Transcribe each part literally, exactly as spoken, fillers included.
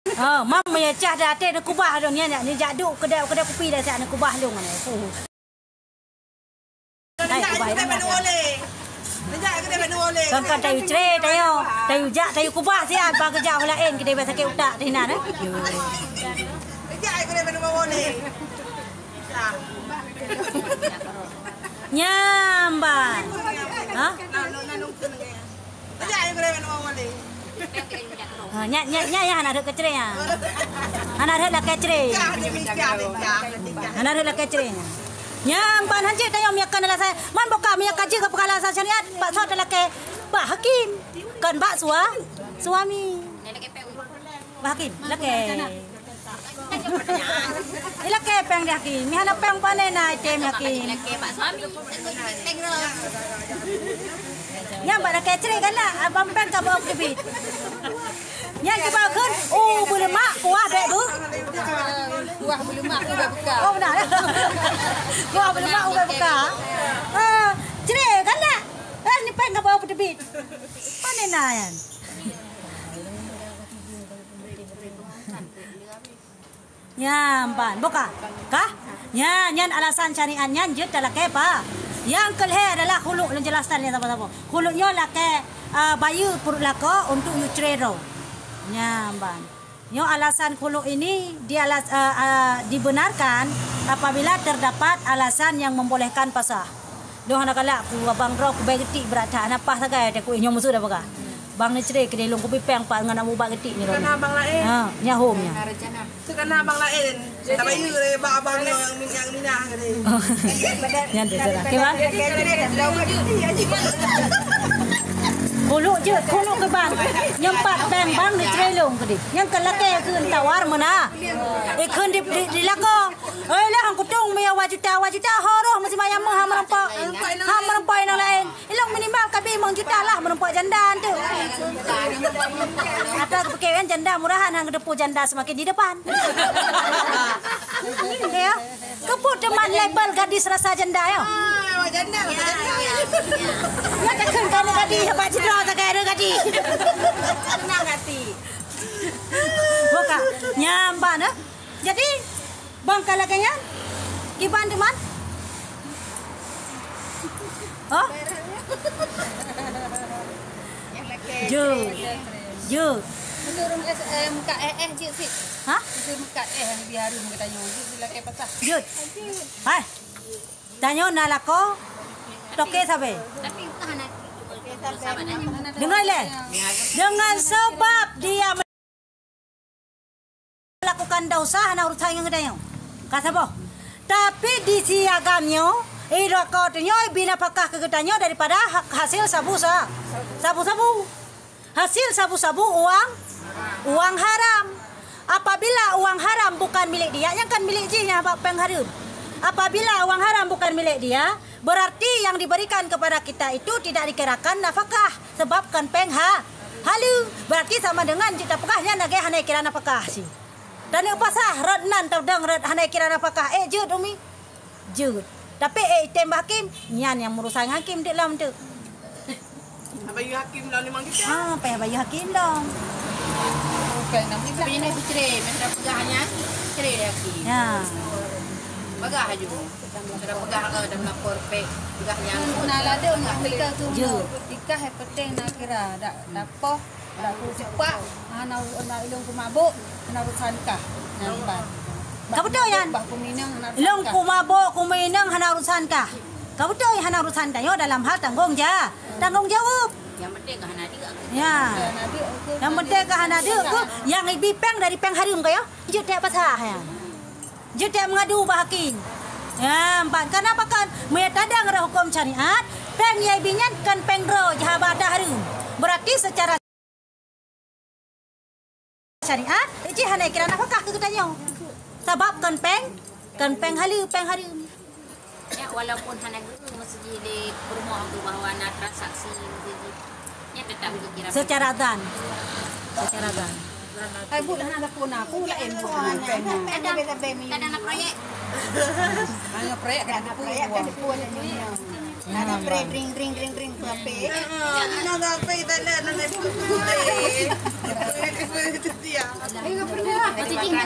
Ha, mam meunyoe cah di até neukubah lôn nyan, nyan, nyan jak duek keudè, keudè kupi dah siat neukubah lôn nyan. Hai, kubah lôn nyan. Kan, kan tayue cre, tayue, tayue jak, tayue kubah siat, bah geujak ureueng laén, keudè sakét utak teuh inan, eh. Nyan ban. Ha? Ha, nyan, nyan, nyan hana rhot keu cre nyan. Hana rhot lakèe cre. Hana rhot lakèe cre nyan. Nyan ban hanjeuet tanyoe miakan alasan. Man boh ka miakan jeuet keu peukara alasan syariat, paksa talakèe bak hakim. Kon bak sua-, suami. Bak hakim, lakèe. Ilakèe péng di hakim. Meuhana péng pane na item hakim. Nyan bak lakèe cre kan na, abang péng ka beuh teubiet. Nyan kiban kheun, oh, beuleumak, kuah bèk bu. Kuah beuleumak, kuah beuka. Oh, beuna. Kuah beuleumak, kuah beuka. Eh, cre kan na. Eh, ni péng ka beuh teubiet. Pane na nyan. Nyan ban, boh ka? Ka? Nyan, nyan alasan syariat nyan jeuet talakèe pa. Nyang keu lhèe adalah khulu', lôn jelaskan lé saboh-saboh. Khulu' nyoe lakèe, ah, bayeue peuruet lakoe untuk yue cre droe. Nyan ban. Nyoe alasan khulu' ini dialas-, ah, ah, dibenarkan apabila terdapat alasan yang membolehkan pasah. Lôn hana galak ku abang droe kubèe geutik brat that, hana paih sagai watèe ku nyoe musoh dah peugah. Bang ni cre keudéh lôn kubi péng pat ngon abu bak geutik ni. Kana abang laén. Ha, nyahom nya. Kana abang laén. Tabayeue lé bak abang nyoe nyang minah keudéh. Nyan tu salah. Okey, bang. Khulu' jeuet, khulu' keu bang. Nyoe pat péng bang ni cre lôn keudéh. Nyang keu lakèe kheun tawar meuna. Eh, kheun di, di, di lakoe. Oi, lah, hang kutong meuya wa juta, wa juta, ho roh meusimayang meuh, ha meureumpok. Ha meureumpok inong laén. Ilong minimal kabi mong juta lah meureumpok janda tu. Ata keupike kan janda murahan, hang geuteupeue janda semakin di depan. Ya. Keupeue teuma label gadis rasa janda, ya? Ah, janda, janda. Ya, takheun kamu gadis, hebat cedera sagai ada gadis. Tenang hati. Buka. Nyamban, eh? Jadi, bang ka lagèe nyan, kiban teuma? Oh? Jeuet. Jeuet. Beutôi ureueng S M K E S jeuet sit. Hah? Beutôi ureueng K E S yang lebih harum geutanyoe. Jeuet dilakèe pasah. Jeuet. Hai. Tanyoe na lakoe toke sabe. Deungon lé. Dengan sebab dia melakukan dosa hana urusan ngon geutanyoe. Ka saboh. Tapi di si agam nyoe, i lakoe tanyoe ibi nafakah keu geutanyoe daripada ha-, hasil sabu sa-, sabu-sabu. Hasil sabu-sabu uang, uang haram. Apabila uang haram bukan milik dia, nyan kan milik jih nyan bak péng hareuem. Apabila uang haram bukan milik dia, berarti yang diberikan kepada kita itu tidak dikirakan nafakah, sebab kon péng ha-, haleue. Berarti sama dengan jeuet tapeugah nyan lagèe hana ikira nafakah cit. Taneuk pasah rot nan tadong rot hana ikira nafakah. Eh, jeuet, Umi. Jeuet. Tapi, eh, item bak hakim, nyan nyang meurusan ngon hakim deuk lom teuk. Abayu hakim lom limong juta. Ha, payah bayu hakim lom. Bukan enam juta. Tapi ini ku cre, masa peugah nyan, cre lé hakim. Ya. Peugah aju. Masa peugah, eh, dan melapor pek, peugah nyan. Nah, ladeuh nak nikah tu. Jeuet. Nikah yang penting nak kira, dak, dak poh. Dak ku cepak, hana, hana ilong ku mabok, hana urusan kah. Nyan ban. Ka beutôi nyan. Bah ku minong, hana urusan kah. Ilong ku mabok, ku minong, hana urusan kah. Ka beutôi hana urusan kah. Nyoe dalam hal tanggong ja-, tanggong jaweueb. Yang penting kah hana deuk. Ya. Yang penting kah hana deuk ku, nyang ibi péng dari péng hareuem kah ya. Jeuet tak pasah ya. Jeuet tak mengadu bak hakim. Ya, empat. Kenapa kan? Meunyo tadong rot huköm syariat, péng nyang ibi nyan kon péng droe jih haba hareuem. Berarti secara syariat, jih hana ikira nafakah keu geutanyoe. Sabab kon péng, kon péng haleue, péng hareuem. Ya, walaupun hana geu meuseujih lé peurumoh tu bahwa na transaksi meuseujih. Ya, tetap dikira. Secara zan. Secara zan. Hai, bu, hana ada pun aku lain bu. Kadang, kadang nak proyek. Hanya proyek kan ada pun. Ada ring, ring, ring, ring, ring, tu apa? Ah, ina tu apa kita lihat, nak lihat tu apa? Itu dia. Maksudnya,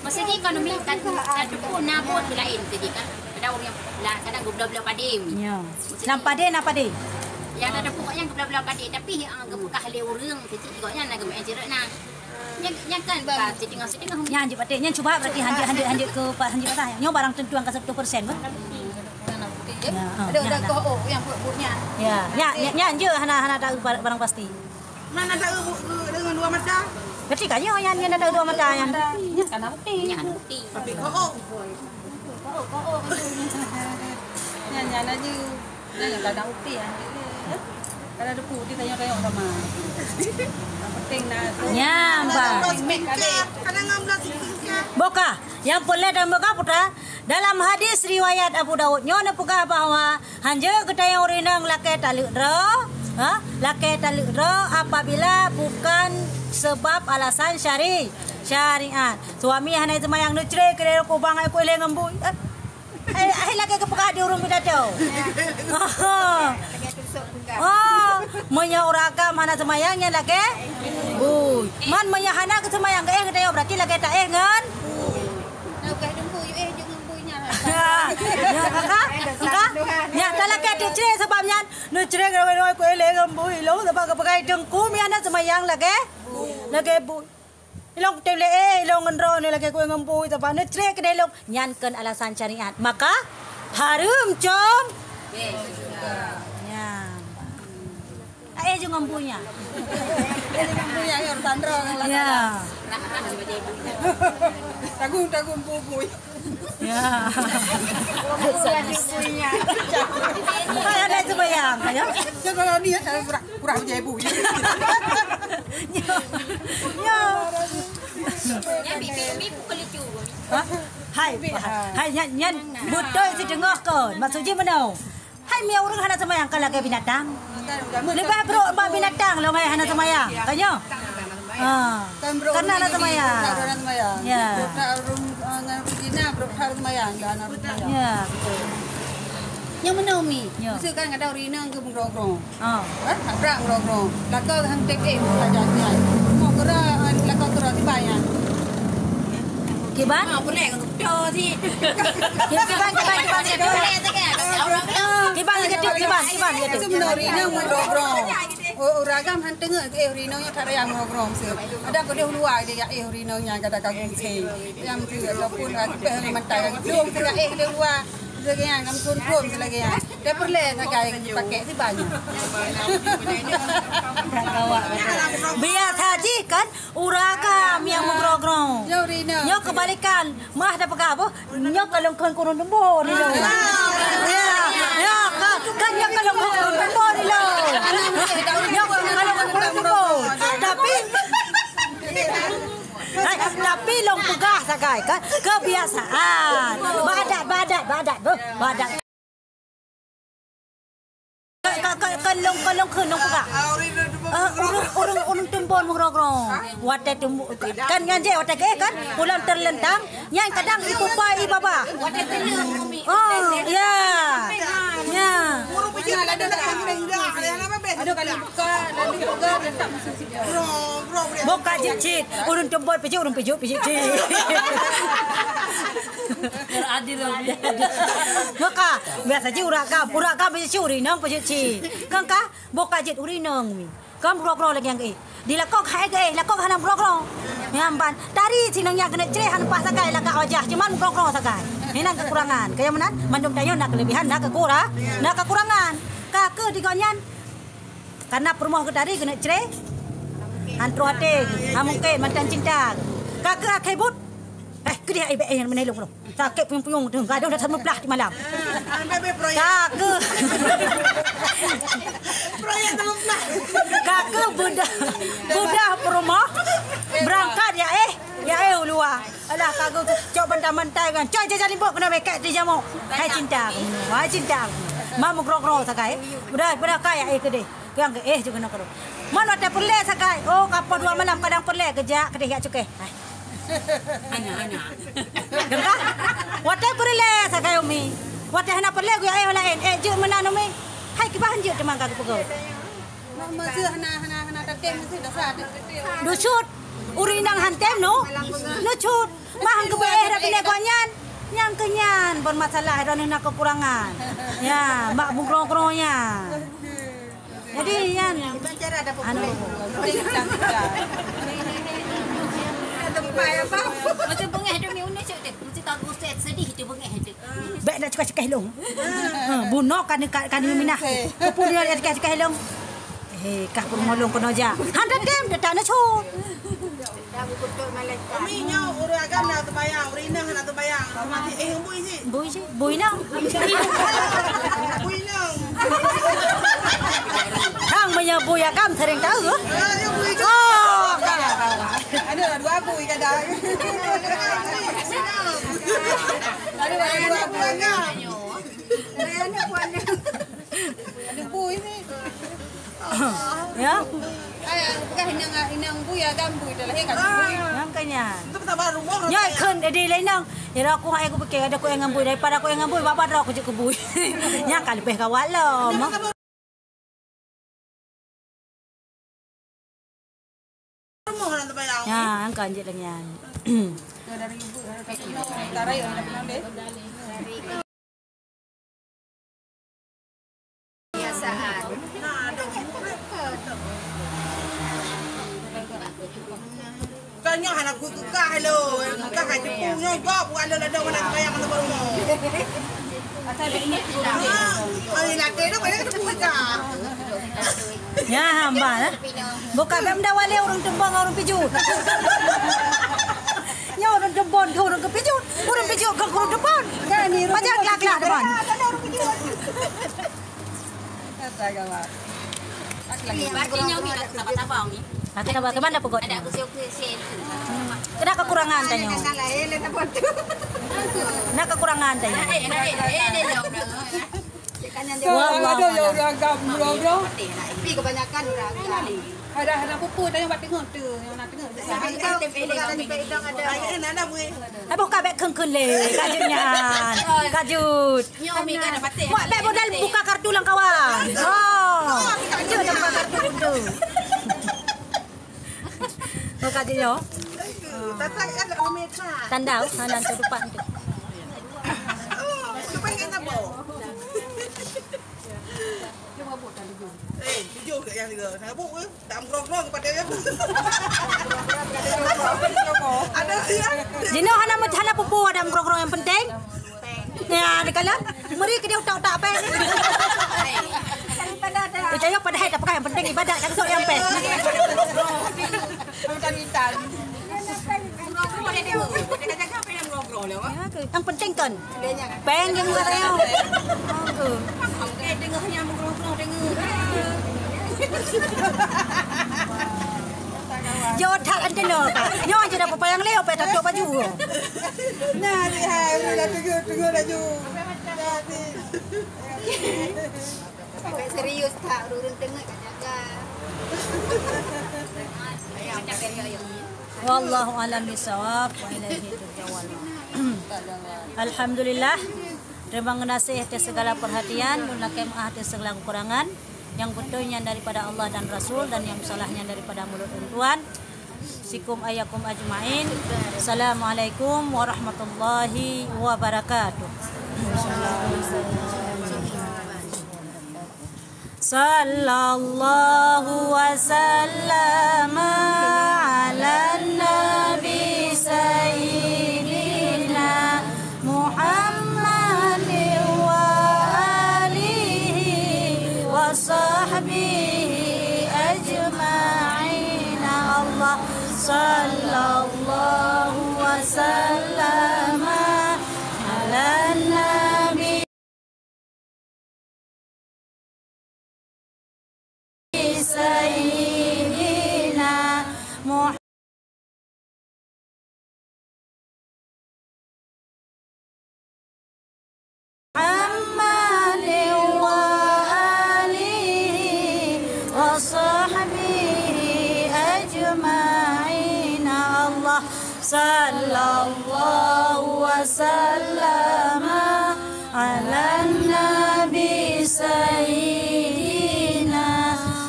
maksudnya ekonomi kan, kan pun nabot lain tadi kan. Kadang orang lah, kadang gula-gula padé. Ya. Maksudnya, lam padé, na padé. Yang ada pokok yang gula-gula padé, tapi yang gepekah lé ureueng, titik-titik nyan na geumeu'en jerek na. Nyan, nyan kan ba setengah-setengah. Nyan jeuet patéh, nyan cuba berarti hanjeuet, hanjeuet, hanjeuet keu pa-, hanjeuet patah. Nyoe barang tentu angka seratus persen, bah. Ya, ah, ada, ada nyan, nyan. Koh, oh, yang buet-buet nyan. Ya, nyan, nyan, nyan je hana, hana tahu bar-, barang pasti. Mana tahu bu-, bu-, dengan dua mata? Berarti kan nyoe nyan, nyan tahu dua mata nyan. Nyan kan bukti. Nyan bukti. Tapi koh, oh. Koh, oh, koh, oh. Nyan, nyan aja. Nyan nyang kadang upih, ah. Kadang depu, ditanyong-tanyong sama. Yang penting na tu. Nyan, bah. Boka, nyang peureulèe dan boka putra, dalam hadis riwayat Abu Daud nyoe neupeugah bahwa hanjeuet geutanyong ureueng inong lakèe taleuek droe, ha? Lakèe taleuek droe apabila bukan sebab alasan syari-, syariat. Suami hana seumayang neucre keu kubang ai kueh lé ngon bui. Eh? Hai, hai lagèe geupeugah di ureueng pidato. Oh, meunyoe ureueng agam hana seumayang nyan lagèe bui. Man meunyoe hana geuseumayang geuéh geutanyoe, berarti lagèe taéh ngon. Ya, kakak? Kakak? Ya, talakèe teucre sabab nyan. Neucre ngon kueh lé ngon bui lôn sabab geupeugah teungku mi hana seumayang lagèe, lagèe bui. Ilong teuh lé, eh, ilong ngon droeneuh lagèe kueh ngon bui, teuma neucre keudéh ilong. Nyan kon alasan syariat. Maka, hareuem com. Ya. Eh, ju ngon bui nyan. Eh, ju ngon bui nyan, ya, urusan droe ngon Allah Taala. Ya. Tanggung-tanggung bui-bui. Ya. Hai, ada seumayang, ya. Saya kalau ni, saya pura, pura menjadi bui. Ya. Ya. Hah? Hai, hai, nyan, nyan beutôi siteungoh kon. Maksud jih meunoe. Hai, meunyoe ureueng hana seumayang ka lagèe binatang. Leubeh brok bak binatang lom hai hana seumayang. Ka nyoe? Ha. Karena hana seumayang. Ya. Ya, betul. Nyang meunoe, Mi. Ya. Miseu kan kadang ureueng inong geuh meugroe-groe. Ah. Eh, brat meugroe-groe. Lakoe han tép éh saja nyan. Rumoh geura, eh, lakoe keudroe siban nyan. Kiban? Ah, boleh ngon dokto cit. Kiban, kiban, kiban, kiban. Kiban, kiban, kiban, kiban. Itu benar, ini meugroe-groe. Oh, ureueng agam han teungeut, eh, ureueng inong nyoe that raya meugroe-groe miseu. Ada keudeh luwa dia, eh, ureueng inong nyan kata ka gusé. Yang miseu ataupun, ah, peh mata ka gusé, miseu, eh, keudeh luwa. Lagèe nyan, kamoe phon-phon lagèe nyan. Dia peureulèe sagai pakai si banyak. Biasa jih kan, ureueng agam nyang meugroe-groe. Nyoe kebalikan, mah dah peugah apa? Nyoe kalon kheun kureueng teumbon ni lo. Ya, ya, ka-, kan nyoe kalon kheun kureueng teumbon ni lo. Nyoe kalon kheun kureueng teumbon. Tapi, hai, tapi lôn peugah sagai kan, kebiasaan. Bak adat, bak adat, bak adat, beuh, bak adat. Ka, ka, ka, ka lôn, ka lôn kheun lôn peugah. Ah, ureueng, ureueng, ureueng teumbon meugroe-groe. Watèe teumbon, kan nyan jih watèe geuéh kan? Ulôn teuleuntang, nyan kadang ipupa ibaba. Oh, ya. Ya. Boh ka jeuet cit. Ureueng teumbon pijit, ureueng pijit, pijit cit. Adil lah. Maka, biasa jih ureueng agam. Ureueng agam pijit cit, ureueng inong pijit cit. Kan ka? Boh ka jeuet ureueng inong mi. Kan meugroe-groe lagèe nyang geuéh. Di lakoe hai geuéh, lakoe hana meugroe-groe. Nyan ban. Tari sinong nyan keuneuk cre hana paih sagai lagak wajah. Cuma meugroe-groe sagai. Nyan kekurangan. Kaya meunan, mandum tanyoe na kelebihan, na kekura-, na kekurangan. Ka keuh di gobnyan. Karena peurumoh geutari keuneuk cre, han troh até, han mungken mantan cinta. Ka keuh akhé buet, eh, keudeh ai bèk eh, nyang meuneulong tu. Sakét puyong-puyong tu, gadôh dah seumeuplah di malam. Ka keuh. Ka keuh beudah, beudah peurumoh, beurangkat ya eh, ya eh u luwa. Alah, ka geucok bantai-bantai kan. Cok jajan limbok keunoe bèk di jamok. Hai cinta, hai cinta. Ma meugroe-groe sagai. Beudah, beudah ka ya eh keudeh. Keu nyang geuéh jeuet keunoe keudroe. Mon watèe peureulèe sagai, oh, ka poh dua malam kadang peureulèe geujak keudeh jak cukéh. Hai. Hana, hana. Deungö? Watèe peureulèe sagai umi. Watèe hana peureulèe geuyue éh laén, éh jeuet meunan umi. Hai kiban jeuet teuma ka geupeugah. Meuseue hana, hana, hana tatém meuseue dasar. Dusut. Ureueng inong han tém noh. Neucut. Mah han geubeuéh dak keuneuk gobnyan. Nyang keu nyan ban masalah droeneuh na keukurangan. Ya, bak bungkron-kron nyan. Jadi nyan anu. Macam beungéh tu mi unu cuk tu. Mesti tahu set sedih tu beungéh tu. Bèk na cukah-cukah lôn. Ha, bunoe kan, kan, kan minah. Peue dia cukah-cukah lôn. Hei, kah peurumoh lôn keunoe jak. Han tatém, teutap na cot. Umi nyoe ureueng agam na teubayang, ureueng inong na teubayang. Mati éh bui cit. Bui cit, bui inong. Bui inong. Hang meunyoe bui agam sering tahu. Ah, ya bui. Oh, ada dua bui kadang. Ada dua bui agam. Ada bui ni. Ya. Ai, peugah inong, inong bui, agam bui, dah lahé ka bui. Nyang keu nyan. Nyoe kheun jadi lé inong. Ya aku hai aku pikir ada ku ngon bui daripada ku ngon bui, baba droe ku jeuet keu bui. Nyang ka leubeh gawat lom. Ya, angkat jeuet lagi nyan. Biasaan. Tanya hana ku tukah lo. Tukah kat cepu nyo jawab bukan lo ladang mana bayang mana baru. Asal dia ingat tu dah. Ah, ai latih tu banyak cepu ka. Ya hamba lah. Bukan benda wali orang tumbang orang pijut. Nyoe ureueng Teumbon keu ureueng keu Pijot, ureueng Pijot keu ureueng Teumbon. Kan ni ureueng Teumbon. Macam kelak-kelak Teumbon. Kata gawat. Berarti nyoe ni tak sabar-sabar ni. Kata sabar, ke mana pokok? Ada aku siap ke sini. Kena kekurangan tanya. Salah, eh, lena bodoh. Kena kekurangan tanya. Eh, eh, eh, eh, eh, eh. Wah, wah, ada wah, yang wah. Ureueng agam, bro, bro. Tapi kebanyakan ureueng agam. Ada, ada pupu, ada yang buat tengok tu, yang nak tengok tu. Ada, ada, ada. Hai, buka bek kheun-kheun lé, kajut nyan. Kajut. Nyoe mi kan dapat. Buat bek modal buka kartu lam kawan. Oh, kajut dah buka kartu tu. Oh, kajut nyoe. Tanda, ha, nan tu depan tu. Eh, tujuh kat yang tiga. Saya buat ke? Tak mengkerong-kerong ke pada dia. Ada ya? Jinoe hana meucana pupu ada meukrong-krong yang penting. Ya, dikala meri ke dia utak-utak apa ni? Percaya padahal tak pakai yang penting ibadat, jangan sok yang pek. Yang penting kan. Peng yang mengatakan. Oke. Jauh tak ada lo. Nyawa je dah pepayang leo, payah tutup baju. Nah, dia hai, udah tengok, tengok laju. Serius tak, urun tengok tak jaga. Wallahu a'lam bishawab wa ilaihi turja'un. Alhamdulillah. Terima kasih atas segala perhatian, lôn lakèe meu'ah atas segala kekurangan. Yang betul nyan daripada Allah dan Rasul, dan yang salah nyan daripada mulut lôn tuan. Sikum ayakum ajmain. Assalamualaikum warahmatullahi wabarakatuh. Sallallahu wa sallama ala nabi sayyidina Muhammadin wa alihi wa sahbihi ajma'in. Allah sallallahu wa sallama ala nabi sayyidina Muhammadin wa alihi wa sahbihi ajma'in. Allah sallallahu wa sallama على النبي سيدنا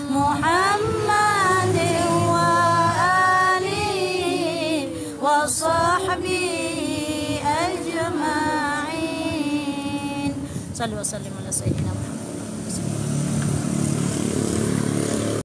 محمد وآله وصحبه أجمعين. صلوا وسلموا على سيدنا محمد.